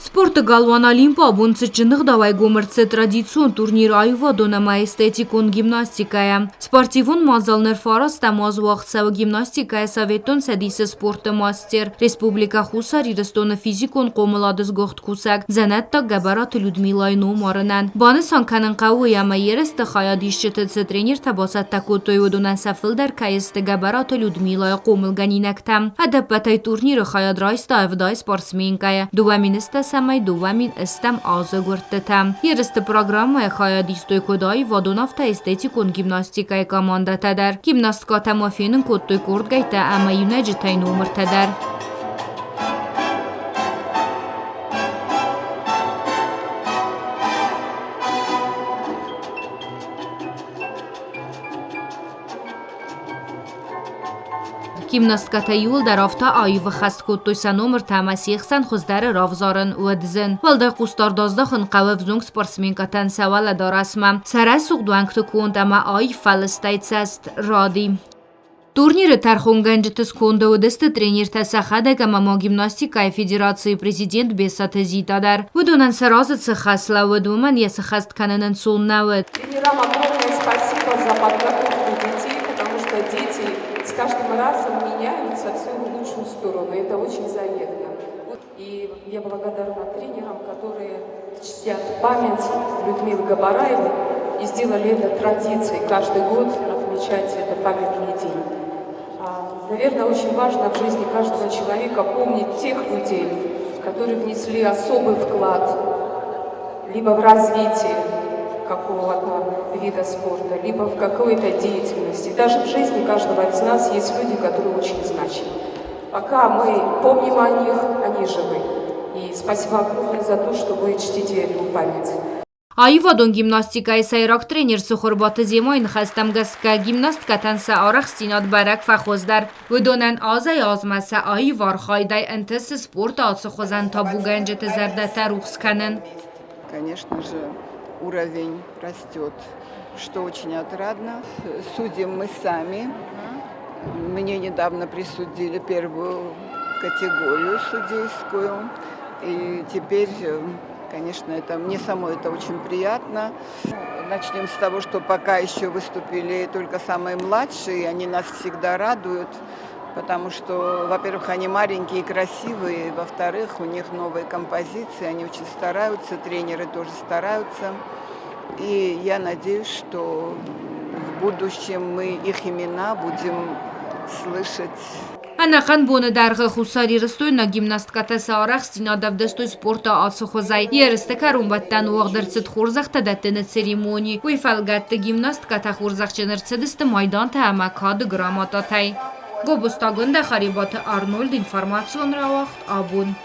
Спорты галуан Олимп абон цытджын ӕгъдауӕй гом ӕрцыд традицион турнир аивадон ӕмӕ эстетикон гимнастикӕйӕ. Спортивон мадзал ныр фарастӕм аз уагъд цӕуы гимнастикӕйӕ Советон Цӕдисы спорты мастер, Республикӕ Хуссар Ирыстоны физикон хъомылады сгуыхт кусӕг, дзӕнӕттаг Гӕбӕраты Людмилайы ном арынӕн. Банысан кӕнын хъӕуы уый, ӕмӕ ерысты хайадисджыты цы тренертӕ бацӕттӕ кодтой, уыдонӕн сӕ фылдӕр кӕй сты Гӕбӕраты Людмилайы хъомылгӕнинӕгтӕ. Ӕдӕппӕтӕй турниры хайад райста 70 спортсменкӕйы, 2 010-ӕй 2010 азы гуырдтытӕ. Ерысты программӕйы хайад истой куыд аивадон, афтӕ эстетикон гимнастикӕйы командӕтӕ дӕр. Гимнасткӕтӕ ма фенын кодтой къордгӕйттӕ ӕмӕ иунӕджытӕй номыртӕ дӕр. Гимнасткӕтӕ иууылдӕр афтӕ аив ӕххӕст кодтой сӕ номыртӕ ӕмӕ се хсӕн хуыздӕры равзарын уӕд зын. Уӕлдай хъусдард аздахын хъӕуы ӕвзонг спортсменкӕтӕн сӕ уӕлӕдарӕсмӕ. Сӕ рӕсугъд уӕнгты конд ӕмӕ аив фӕлыстӕй цӕст ради. Турниры тӕрхонгӕнджыты сконды уыдысты тренертӕ сӕхӕдӕг ӕмӕ ма гимнастикӕйы федерацийы президент Бесаты Зита дӕр. Уыдонӕн сӕ разы цы хӕс лӕууыд, уымӕн йӕ сыххӕст кӕнын ӕнцон нӕ уыд. Тренерам огромное спасибо за подготовку детей, потому что дети с каждым разом меняются все в лучшую сторону. Это очень заметно. И я благодарна тренерам, которые чтят память Людмилы Габараевой и сделали это традицией каждый год отмечать этот памятный день. Наверное, очень важно в жизни каждого человека помнить тех людей, которые внесли особый вклад либо в развитие какого-то вида спорта, либо в какой-то деятельности. Даже в жизни каждого из нас есть люди, которые очень значимы. Пока мы помним о них, они живы. И спасибо огромное за то, что вы чтите эту память. Аивадон гимнастикӕйы сӕйраг тренер Цыхуырбаты Земойы ныхӕстӕм гӕсгӕ, гимнасткӕтӕн сӕ арӕхстдзинад бӕрӕг фӕхуыздӕр. Уыдонӕн азӕй-азмӕ сӕ аив архайдӕй ӕнтысы спорты ацы хуызӕн табугӕнджыты зӕрдӕтӕ рухс кӕнын. Конечно же, уровень растет, что очень отрадно. Судим мы сами. Мне недавно присудили первую категорию судейскую. И теперь, конечно, это мне самой это очень приятно. Начнем с того, что пока еще выступили только самые младшие, они нас всегда радуют, потому что, во-первых, они маленькие и красивые, во-вторых, у них новые композиции, они очень стараются, тренеры тоже стараются. И я надеюсь, что в будущем мы их имена будем слышать. Ӕнӕхъӕн боны дӕргъы хуссарирыстойнаг гимнасткӕтӕ сӕ арӕхстдзинад ӕвдыстой спорты ацы хуызӕй. Ерысты кӕронбӕттӕн уагъд ӕрцыд хорзӕхтӕ дӕттыны церемони. Уый фӕлгӕтты гимнасткӕтӕ хорзӕхджын ӕрцыдысты майдантӕ ӕмӕ кады грамотатӕй. Гобозты Агуындӕ, Харебаты Арнольд, информацион рауагъд абон.